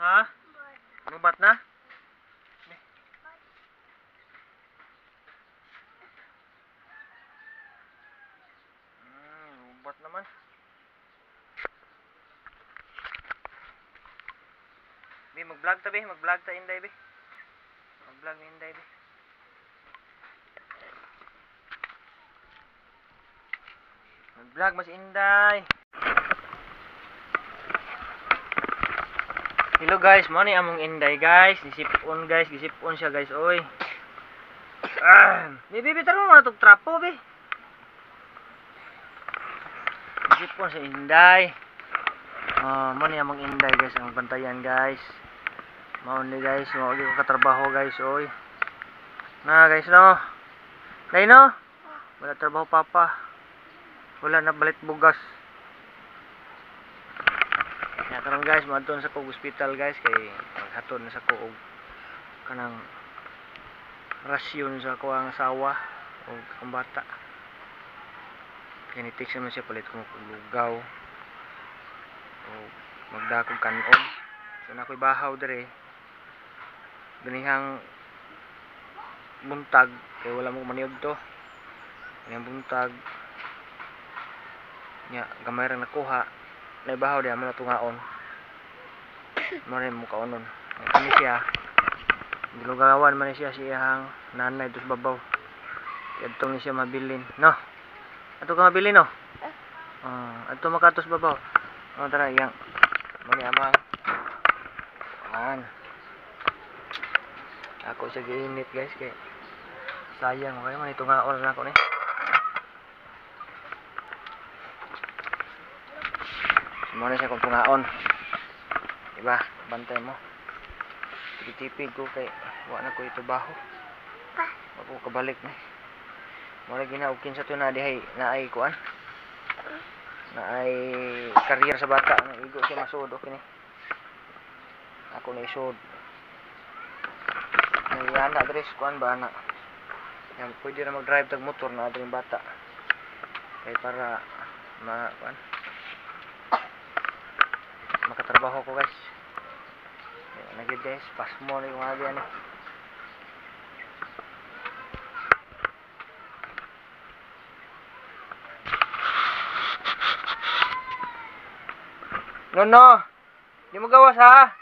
Ha? Lubat na? Lubat naman. Bi, mag-vlog ta, bi. Mag-vlog ta, Inday, bi. Mag-vlog ni Inday, bi. Mag-vlog mas Inday. Hello guys, mo ni among Inday guys. Gisip-on guys, gisip-on siya guys, oy. Ah, bi bi bi tarong mo na tog trapo bi. Gisip-on sa Inday. Oh, mo ni among Inday guys, ang bantayan guys. Mao ni guys, mao ko katrabaho guys, oy. Na guys no. Day no. Wala trabaho papa. Wala na balit bugas. Ya karon guys, moadto na sa kog ospital guys kay maghatod na sa ko og kanang rasyon sa ako ang asawa og akong bata. Kay ni text naman siya palit ko og lugaw o magdakog kanon. So na ako'y bahaw dire. Ganihang buntag kay wala mo maniod to. Ganihang buntag. Nya gamay ra nakuha. Naibahaw di amo na tungaon. Mo rin mo kaonon. Kani siya. Gilugawan man ni siya si iyang nanay dos babaw. Adto ni siya mabilin, no? Adto ka mabilin, no? Adto makatos babaw. Oh, tara iyang. Mo ni amang. An. Ako siya giinit guys kay sayang kay man itungaon na ako ni. Mo na siya kung tungaon. Diba? Bantay mo. Tipid ko kay wa na ko itubaho. Wa ko kabalik ni. Mo na gina og kinsa to na dihay naay kuan. Naay career sa bata na igo siya masuod okay ni. Ako na isod. Nayana dress kuan ba na. Yan pwede ra mag-drive tag motor na adring bata. Kay para ma kuan makatrabaho ko guys. Ayan, na guys, pasmo na yung agi ano. No no. Di mo gawas ha.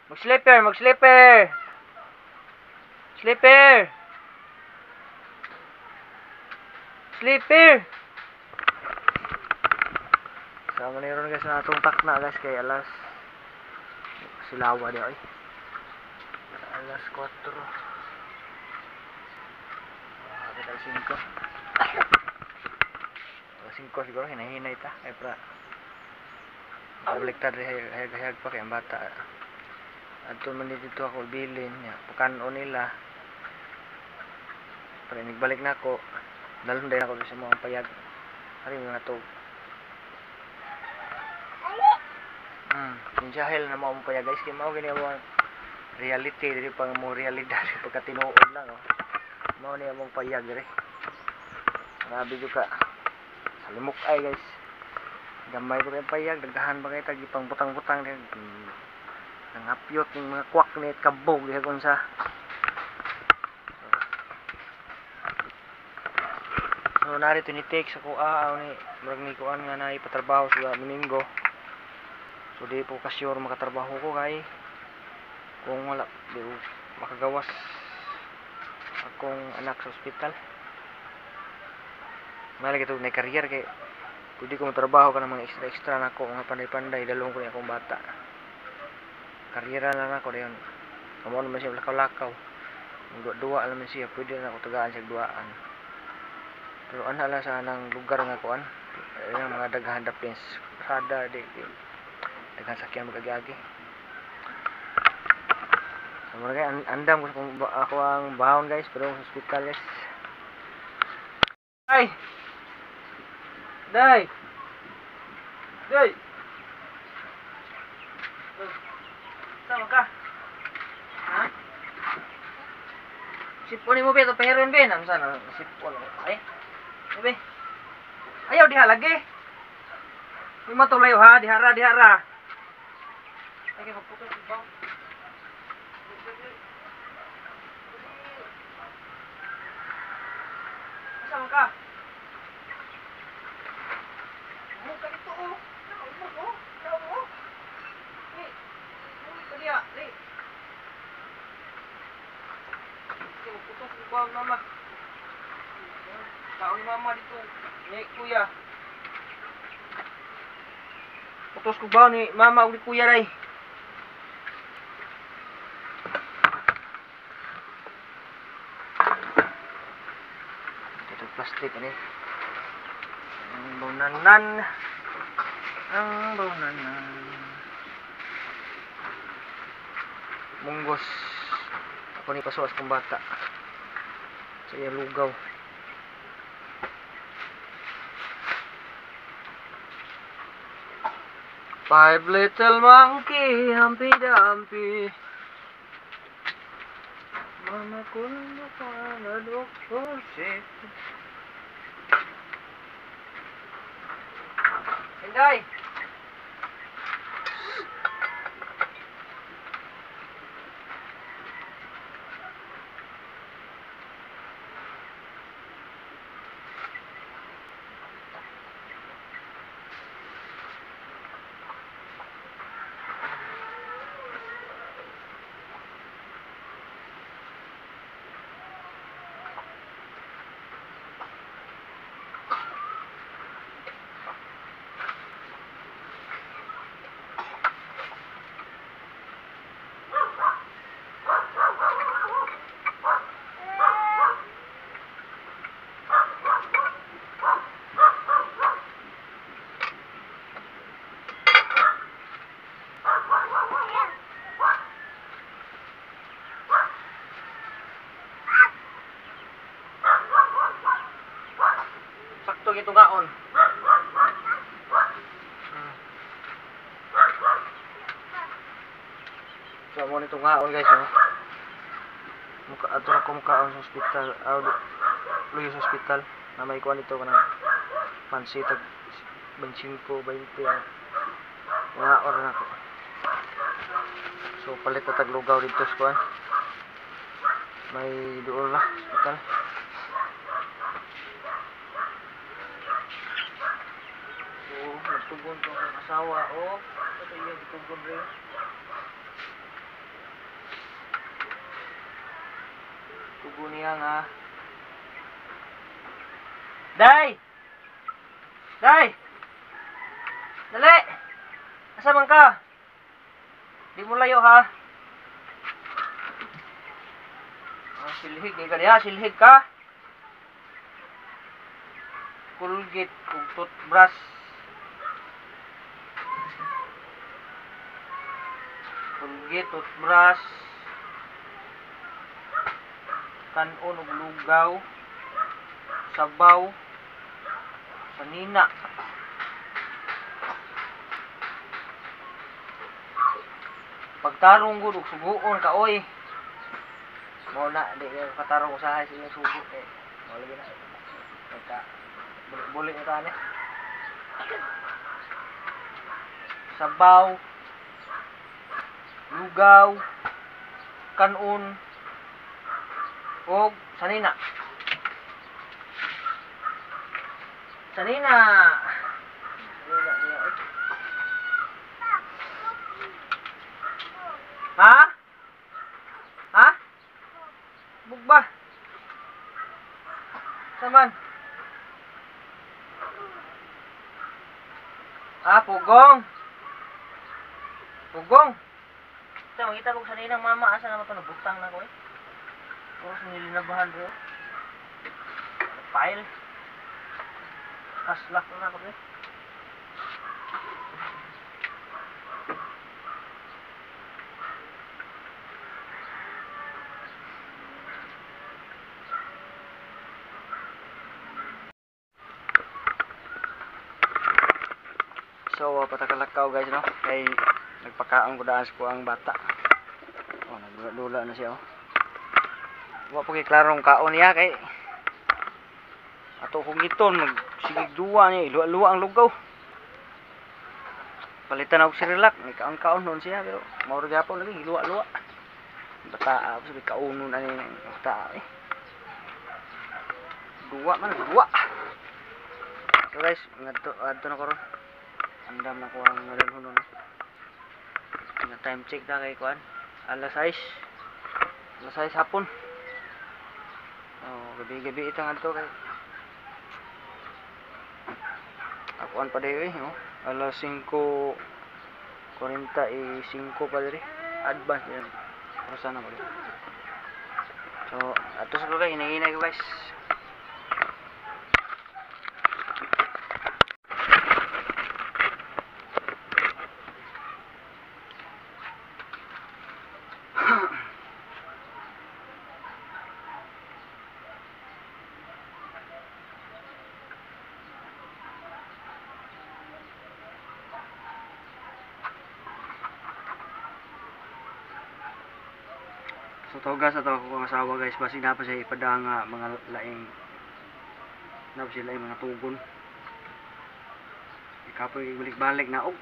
Mag-slipper, mag-slipper. Slipper. Slipper. Sama ni ron guys na atong takna guys kay alas silawa di ay. Alas 4. Alas 5. Alas 5 siguro hinahinay ta kay pra. Pabalik ta diri hayag-hayag pa kay ang bata. Adto man dito ako bilin nya pakanon nila. Pero nagbalik na ako, dalon din ako sa mga payag. Ari mga to. Kinjahil na mao mo payag guys kay mao gani ang reality diri pang mo realidad pagka tinuod lang oh. Mao ni among payag diri. Grabe jud ka. Salimok ay guys. Gamay ko kay payag daghan ba kay tag ipang butang-butang diri. Nangapyot ning mga kwak ni kabog diha kun sa. So narito ni take sa kuha ni murag ni kuan nga naay patrabaho sa Domingo. So di po ka sure makatrabaho ko kay kung wala di ko makagawas akong anak sa ospital. Malagi to na career kay pwede ko matrabaho ka ng mga extra-extra nako mga panday-panday dalawang ko ni akong bata. Kariyera na nako dayon. Kamo naman siya lakaw-lakaw. Duwa naman siya pwede na ako tagaan siya duaan. Pero ana lang sa anang lugar nga kuan, ang mga daghan dapin sada di daghan sakyan magagi-agi. So mura kay andam ko kung ako ang bahon guys pero sa ospital guys. Ay. Day. Day. Sama ka? Ha? Sipon mo be to peron be nang sana sipon. Ay. Be. Ayaw diha lagi. Di matulay ha, dihara dihara. Ay, magputos ba? Asa man ka? Umuka dito oh. Umok oh. Tao oh. Ni. Umok ka diya. Ni. Sige, magputos ba mama? Tao ni mama dito. Ni kuya. Putos ko ba ni mama ug ni kuya ray. Ito plastic ani. Ang baunanan. Ang baunanan. Munggos. Ako ni pasuas kong bata. Sa iya lugaw. Five little monkey, humpy dumpy. Mama kuno pa na shit. Inday! Sakto gito kaon. So mo nito ngaon guys, oh. Muka ato ra ko mukaon sa ospital, luyo sa ospital na may kuan dito kanang pansit tag 25, 20 ang ngaon ra nako. So palit na tag lugaw dito sa kuan. May duol ra ospital. Nagtugon ko ang asawa, oh. Ito iya gitugon rin. Tugon niya nga. Day! Day! Dali! Asa man ka? Di mo layo ha? Ah, silhig ka diha, silhig ka. Colgate ug toothbrush. Colgate, toothbrush, kanon ug lugaw, sabaw, sanina. Pagtarong gud ug suguon ka oy. Mao na di kayo katarong usahay sa iyong sugo eh. Mao lagi na. Pagka buli-buli na ta ani. Sabaw, lugaw, kanon, og sanina. Sanina. Sanina niya oy. Ha? Ha? Bugba. Saman? Ah, pugong. Pugong. Sa mangita ko sa ninang mama asa naman to nabutang na ko eh. Oras nilinabahan bro. File. Kaslak na ako eh. So patakalakaw guys no, kay nagpakaon ko daan sa kuang bata. Oh, nagdula-dula na siya oh. Wa pa kay klarong kaon niya kay ato kong giton magsigig duwa niya, iluwa-luwa ang lugaw. Palitan ako si Relax, may kaon-kaon noon siya pero mao ra gyapon lagi giluwa-luwa. Bata ako sabi kaunon ani bata eh. Duwa man duwa. So guys, ngadto adto na ko ron. Andam na ko ang ngadalhon no. Nga time check na kay kuan. Alas 6. Alas 6 hapon. Oh, gabi-gabi itang adto kay akuan pa dayo eh, oh. Alas 5:45 pa diri. Advance yan. Oras na mo. So, ato sa ko kay hinahinay ko guys. So toga sa to akong asawa guys, basig na pa siya ipadanga mga laing na pa sila mga tugon. Ikapoy balik-balik na og.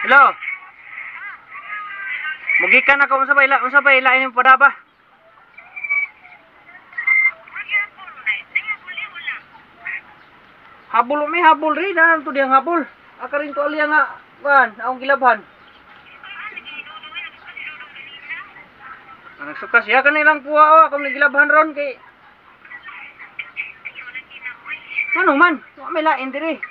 Hello. Mugikan ako unsa ba ila inyong padaba? Habol mi habol ri na to diyang habol. Aka rin to aliya nga kuan akong gilabhan. Nagsuka siya kanilang puha akong gilabhan ron kay ano man, wa may lain diri.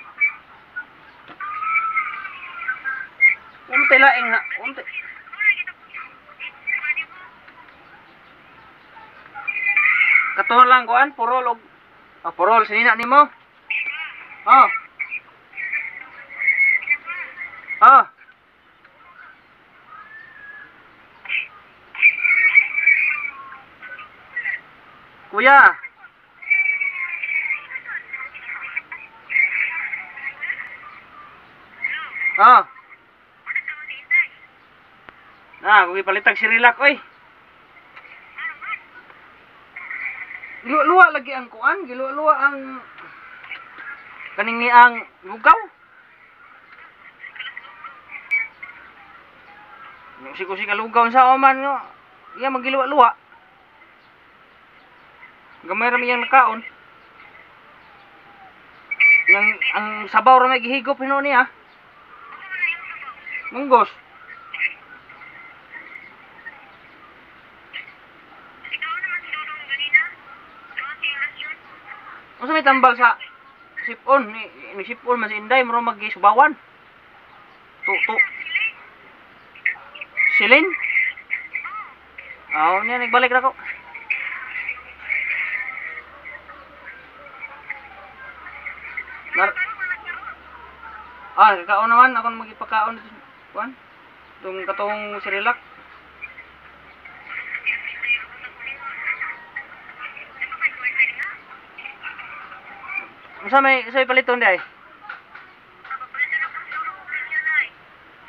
Unti lain nga, unti. Kato lang kuan purol og purol sinina nimo. Oh. Oh. Kuya. Oh. Na, kuwi palitag si Relax oy. Giluwa lagi ang kuan, giluwa ang kaning ni ang lugaw. Usik-usik ang lugaw sa oman nga. Iya magiluwa-luwa. Gamay ra miyang nakaon. Yang ang sabaw ra may gihigop hinuon niya. Munggos. Unsa may tambal sa sipon ni sipon man si Inday muro magisubawan. Tu tu. Silin? Aw niya nagbalik ra ko. Kakaon naman akong magipakaon dito kuan. Tung katong si Relax. Unsa may say paliton di ay?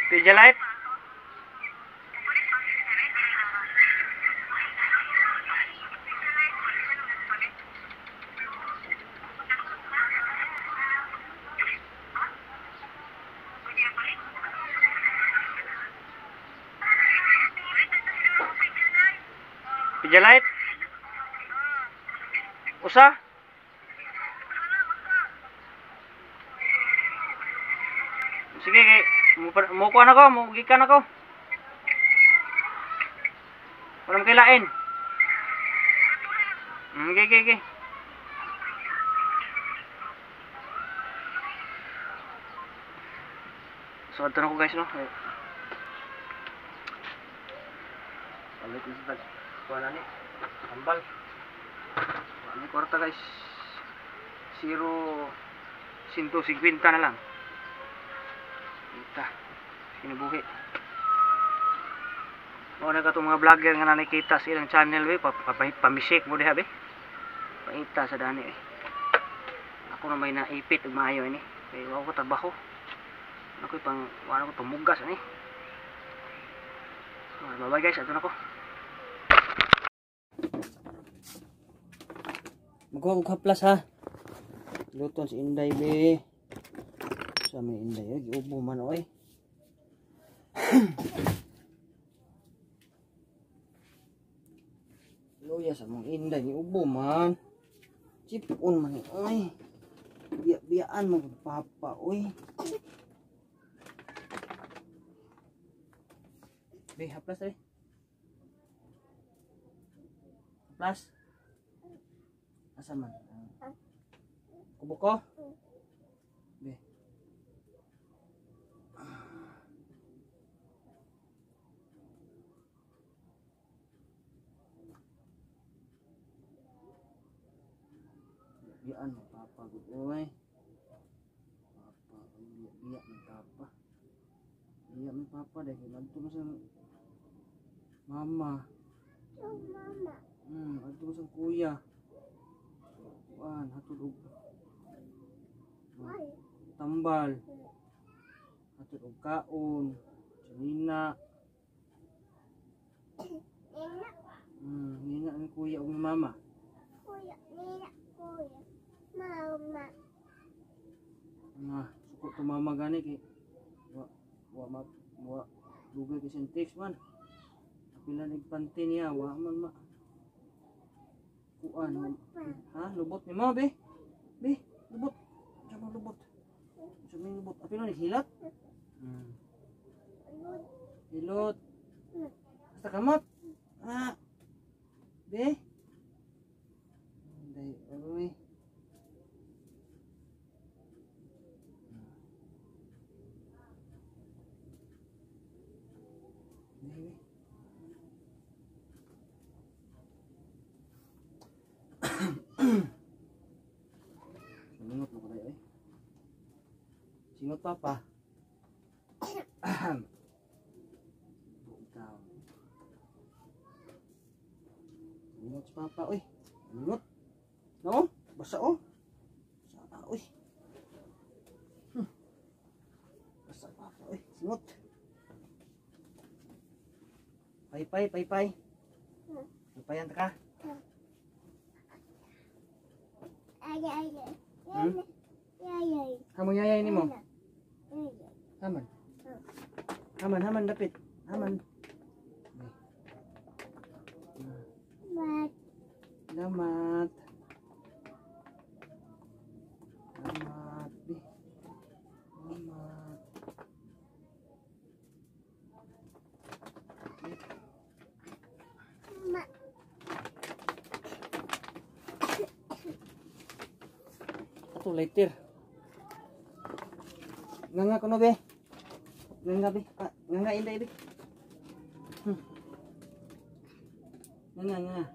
Pedialyte? Pedialyte? Usa? Sige, kay mukuan ako, mugikan ako. Wala mo kailain. Okay, okay, okay. So, ato na ko guys, no? Palit na sa tag. Kuha na ni. Tambal. Kuha ni kwarta guys. 0.150 na lang. Kita. Kinabuhi. Mao na katong mga vlogger nga nakikita sa ilang channel we, pamisik mo diha be. Paita sa dani eh. Ako na may naipit og maayo ini. Kay wa ko trabaho. Ano ko pang wala ko pamugas ani. Bye bye guys, ato na ko. Magkuha ko haplas ha. Luton si Inday be. Sa may Inday giubo man oy. Luya sa mong Inday giubo man. Chipon man oy. Biya-biyaan mo papa oy. Be, haplas eh. Haplas. Asa man? Kubo ko? Be. Biyaan mo papa gud oy. Papa, biya-biya man papa. Biya man papa dahil adto man sa mama. Mama. Adto man sa kuya. Kuan, hatod og tambal. Hatod og kaon. Nina. Nina. Nina ang kuya ug mama. Kuya, nina, kuya. Mama. Na, suko to mama gani kay wa wa ma wa dugay kay sintex man. Pila nagpante niya, wa man ma. Kuan, ha? Lubot ni mo, be? Be, lubot. Sa mo lubot. Sa mo lubot. Apil na hilot? Hilot. Basta kamot. Ah. Be. Day, oy. Be. Singot mo ko tayo eh. Singot papa. Bukaw. Singot si papa oy. Singot. No? Basa oh. Basa oy. Basa papa oy. Singot. Paypay, paypay. Paypayan ta ka. Ay ay ay. Ay ay. Hamon yayay nimo. Haman. Haman, haman dapit. Haman. Mat. Lamat. Lamat. Bi. Lamat. Ma. Ato lighter. Nganga kuno be. Nganga be. Ah, nganga Inday be. Nganga nganga.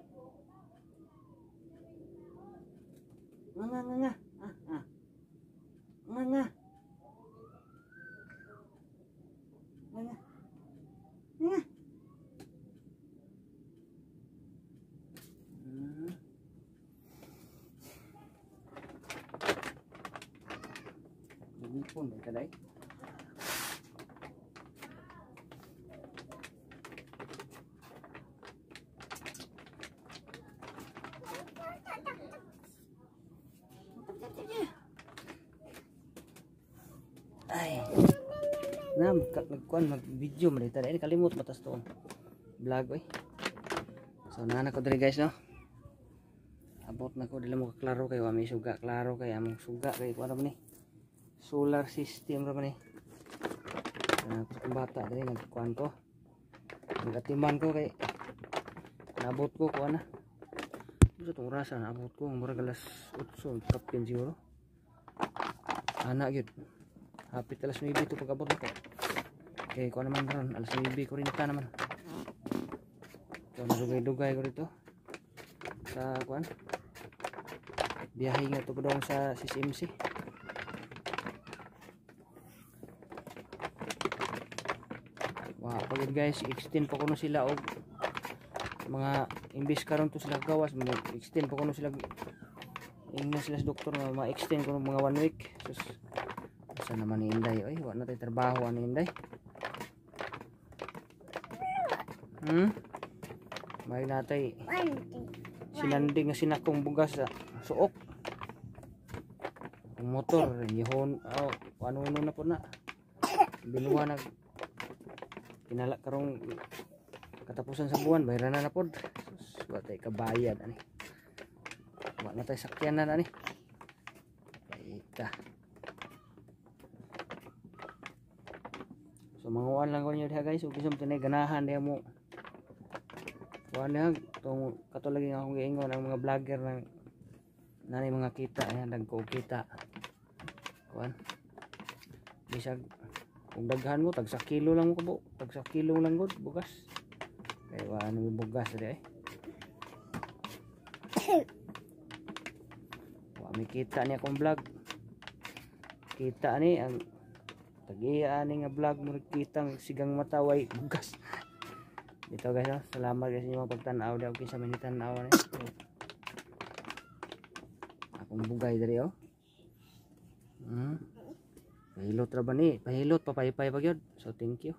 Nganga nganga. Ah ah. Nganga. Nganga. Nganga. Lipon ba kaday? Ay. Na magkuan mag-video man dito. Ay kalimot matas to. Vlog oy. So naa ko diri guys no. Abot na ko dili mo klaro kay wa may suga, klaro kay among suga kay kuan man ni. Solar system ra man ni. Ako sa bata diri nagkuan ko. Nagatiman ko kay nabot ko kuan na. Sa tong orasa naabot ko murag alas 8 kapin siguro. Ana gyud. Hapit alas 9 to pag-abot nako. Kay kuan naman ron alas 9:40 naman. So dugay-dugay ko dito sa kuan. Biyahe nga to padong sa CCMC. Wow, pagod guys, extend pa kuno sila og mga imbis karon to sila gawas, extend pa kuno sila. Ingna sila sa doktor nga ma-extend kuno mga 1 week. Sus, Asa naman ni Inday oy, wa na tay trabaho ani, Inday. May natay One, two. sinanding nga sinakong bugas sa suok. Ang motor yihon, oh, ano na po na. Binuha na kinala karong katapusan sa buwan, bayaran na na pod. Sus, wa tay kabayad ani. Wa na tay sakyanan ani. Baita. So manguan lang ko ninyo diha, guys, ug bisan tinay ganahan diha mo. Kuan diha tong kato lagi nga akong giingon ang mga vlogger ng nanay mga kita ayan dagko og kita. Kuan. Bisag kung daghan mo, tag sa kilo lang mo kabo, tag sa kilo lang gud bugas. Kay wa ano may bugas diri eh. Wa mi kita ni akong vlog. Kita ni ang tagiya ani nga vlog mo, kitang sigang mata way bugas. Dito, guys, oh. Salamat guys sa inyong pagtan-aw daw kinsa may tan-aw ni. Akong bugay diri oh. Pahilot ra ba ni? Pahilot papaypay pa gyud. So thank you.